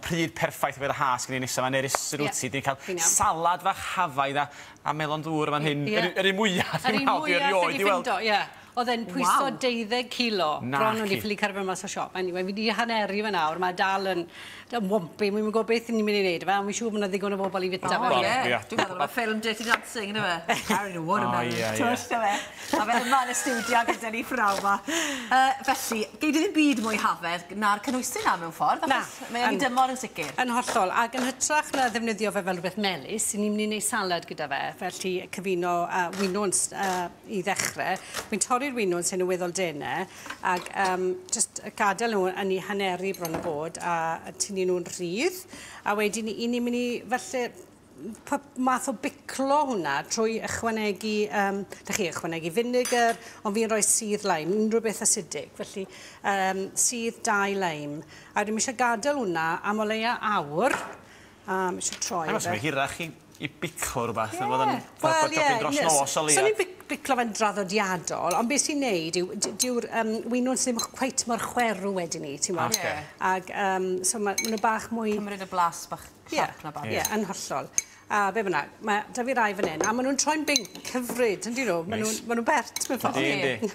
Pryd perffaith ar gyfer y ha sgen i nesa 'ma. Nerys, sut wyt ti? 'Di cael salad fach hafaidd a melon ddŵr fan hyn. Yr un mwyaf dwi'n meddwl dwi erioed 'di weld. Ie. Oedd e'n pwyso 12 kilo. Bron o'n i ffili cario fe mas o siop. Anyway, fi 'di haneru fe nawr, mae dal yn wompy, wi'm yn gwybod beth ni'n mynd i wneud fe, ond fi'n siŵr bod 'na ddigon o bobl i fita fe. O ie. Dwi'n meddwl bod ffilm Dirty Dancing yndyfe? Carrying a watermelon. O ie ie. Ma' fe yma yn y stiwdio gyda ni pnawn 'ma. Felly, gei di ddim byd mwy hafedd na'r cynhwysyn 'na mewn ffordd, achos mae yn 'i dymor yn sicr. Yn hollol, ac yn hytrach na ddefnyddio fe fel rhywbeth melys, 'yn ni'n mynd i wneud salad gyda fe, felly cyfuno winwns i ddechrau. Wi'n torri'r winwns hyn yn weddol denau, ac jyst gadael nhw yn eu haneru bron a bod, a tynnu nhw'n rhydd. A wedyn 'y ni'n mynd i falle math o biclo hwnna trwy ychwanegu, dach chi, ychwanegu vinegar, ond fi'n rhoi sudd lime, unrhyw beth asidig, felly sudd 2 lime. A wedyn ma' isie gadael hwnna am o leia awr, a ma' isie troi fe. Mae'n hirach i biclo rhywbeth, yn fod yn jobyn dros nos o leia. So ni'n biclo fe'n draddodiadol, ond beth sy'n neud yw, dyw'r winwns ddim cweit mor chwerw wedyn ni, ti'n gwbod? Ac so ma' nhw bach mwy... Cymryd y blas bach siarp na bach. Ie, yn hollol. A be bynnag, mae 'da fi rai fan hyn, a maen nhw'n troi'n binc hyfryd, yn dyn nhw? Maen nhw bert, mewn ffordd. Yndi.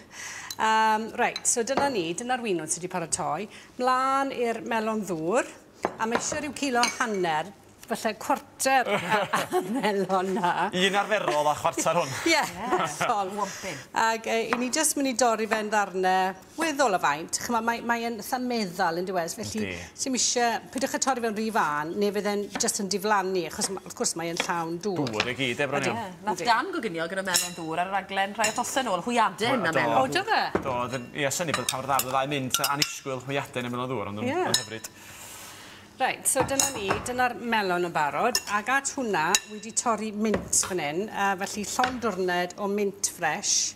Reit, so dyna ni, dyna'r winwns sydd wedi paratoi. Mlaen i'r melon ddŵr, a mae eisiau rhyw kilo hanner, falle cwarter y melon na. Un arferol a chwarter hwn. Ie, hollol. Ac i ni jyst mynd i dorri fe'n ddarnau weddol o faint. Ch'mo', mae'n eitha meddal yn diwedd, felly sy'm isie, peidiwch â torri fe'n rhy fân, neu fydd e'n jyst yn diflannu, achos wrth gwrs mae'n llawn dŵr. Dŵr i gyd, bron iawn. Nath Dan goginio gyda melon ddŵr ar y raglen rhai wythnosau nôl, hwyaden a melon. O, do fe? Do, ie, synnu bod pa mor dda bod y ddau mynd annisgwyl, hwyaden a melon ddŵr, ond yn hyfryd. Reit, so dyna ni, dyna'r melon yn barod, ac at hwnna wedi torri mint fan hyn, felly llond dwrned o mint fresh,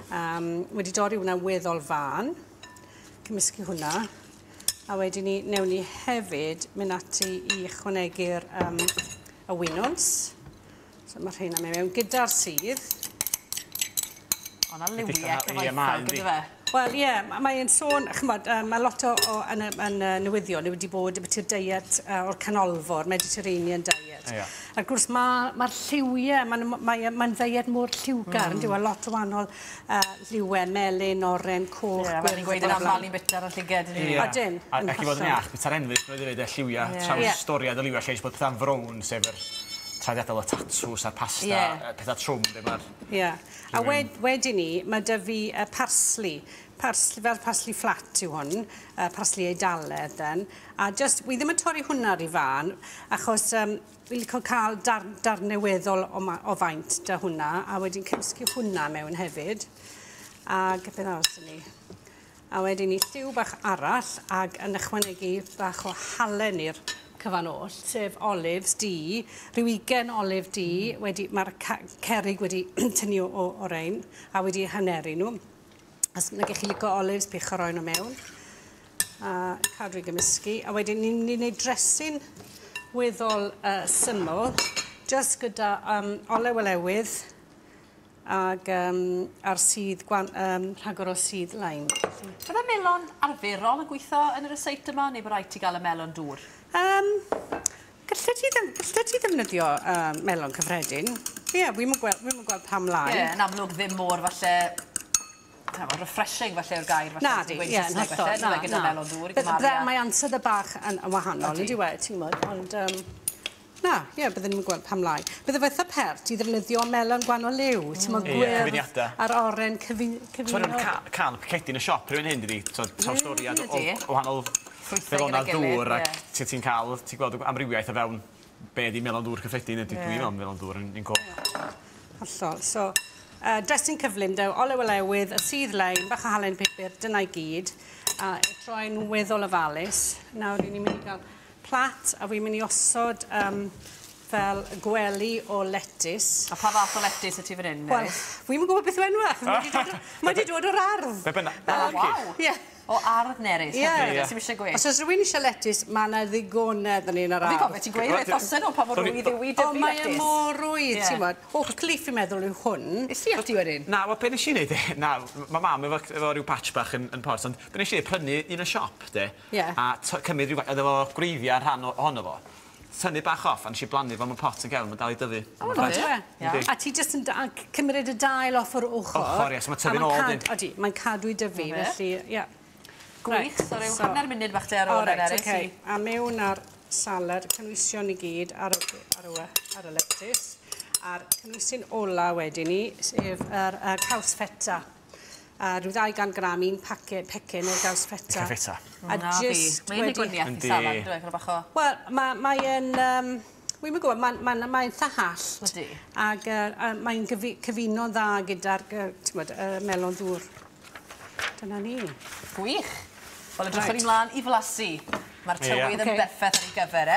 wedi dorri hwnna weddol fân, cymysgu hwnna, a wedyn ni, newn ni hefyd mynd ati i ychwanegu'r y winwns, so mae rheina mynd mewn gyda'r sudd. O, 'na liwiau cyfoethog gyda fe. Wel, ie, mae'n sôn, ch'mod, mae lot o yn y newyddion wedi bod ambiti'r diet o'r canolfor, Mediterranean diet. Yeah. Ac wrth gwrs, mae'r lliwiau, mae'n ddiet mor lliwgar, mm. Yn dyw e, lot o wahanol lliwiau, melyn, oren, coch, gwyrdd. Ie, ni'n gweud yn aml ni'n bita ar y llyged. Odyn. Ac i fod yn iach, bita'r enfys, mae'n dweud, y lliwiau, trawstoriad y lliwiau, lle bod pethau'n frown, sef yr traddodiadol y tatws a'r pasta, pethau trwm, dim ar... Ie. A wedyn ni, mae 'da fi parsley. Parsley, fel parsley flat yw hwn, parsley Eidaledd then. A just, wi ddim yn torri hwnna rhy fân, achos fi'n licio cael darnau weddol o faint 'da hwnna, a wedyn cymysgu hwnna mewn hefyd. Ac beth arall 'da ni? A wedyn ni lliw bach arall, ac yn ychwanegu bach o halen i'r cyfan oll, sef olives du, rhyw 20 olif du, mae'r cerrig wedi tynnu o rein, a wedi haneru nhw. Os nag ych chi licio olives, peidiwch â roi nhw mewn. A cadw i gymysgu. A wedyn ni'n mynd i wneud dressing weddol syml, just gyda olew olewydd ag a'r sudd, rhagor o sudd lime. Bydde melon arferol yn gweithio yn y ryseit yma, neu bod rhaid ti gael y melon dŵr? Gallet ti ddefnyddio melon cyffredin. Ie, wi'm yn gweld pam lai. Ie, yn amlwg ddim mor falle refreshing falle yw'r gair falle. Na di, ie, yn hollol. Na, gyda melon dŵr i gymharu. Mae ansawdd y bach yn wahanol, yn dyw e, ti'n gwybod, ond... Na, ie, bydden ni'n gweld pam lai. Bydde fe eitha pert i ddefnyddio melon gwahanol liw, ti'n gwybod, gwyrdd a'r oren cyfuno. So maen nhw'n cael pacedi yn y siop rhywun hyn, dydi? So, trawstoriad o wahanol felonau dŵr, ac ti'n cael, ti'n gweld amrywiaeth o fewn be di melon dŵr cyffredin, ydy dwi'n meddwl melon dŵr yn coch. Hollol, so dressing cyflym, dew, olew olewydd, y sudd leim, bach o halen pupur, dyna i gyd. A troi nhw weddol ofalus. Nawr, ni'n mynd i gael plat, a fi'n mynd i osod fel gwely o letys. A pa fath o letys y ti fan hyn? Wel, fi'n gwybod beth yw enw e, achos mae wedi dod o'r ardd. Be bynnag. Waw! Ie. O ardd Nerys. Ie. Hyfryd, Sy'm eisiau gweud. Os oes rhywun eisiau letys, mae yna ddigonedd yn un o'r Fi'n ardd. cofio ti'n gweud reit osen o pa mor rwydd yw i O, dyfu mae e letys. mor rwydd, Ie. ti'n gwbod. Oak leaf fi'n meddwl yw hwn. Is ti ati wedyn? Na, wel, be nes i wneud, na, mae mam efo rhyw patch bach yn Port, ond be nes i wneud, prynu un y siop, de, Ie. a cymryd rhyw, oedd efo gwreiddiau rhan ohono fo, tynnu bach off, a nes i blannu fo mewn pot yn gefn, mae'n dal i dyfu. O, Ydyw na e? Ie. A ti jyst yn cymryd y dail off o'r ochr. Ochr, ie, so ma'n tyfu'n A ôl, mae'n dyn. Ydy, mae'n cadw i dyfu, Na fe. felly, ie. Gwych, so ryw hanner munud bach te ar O, ôl reit, Nerys. ocê. A mewn ar salad, cynwysion i gyd ar y letys. A'r cynwysyn ola wedyn ni, sef yr caws feta. A rhyw 200 gram, un pecyn o'r gaws feta. Feta. A Na fi. jyst Mae'n wedi gwaniaeth i Yndi. salad, dwi'n cael bach o... Wel, mae'n... Wi'm yn gwybod, mae'n mae eitha hallt. Ydi. Ac mae'n cyfuno'n dda gyda'r t'mod, melon ddŵr. Dyna ni. Gwych. Wel, edrychwn Reit. ni mlaen i flasu. Mae'r tywydd yn Ocê. berffaith ar ei gyfer e.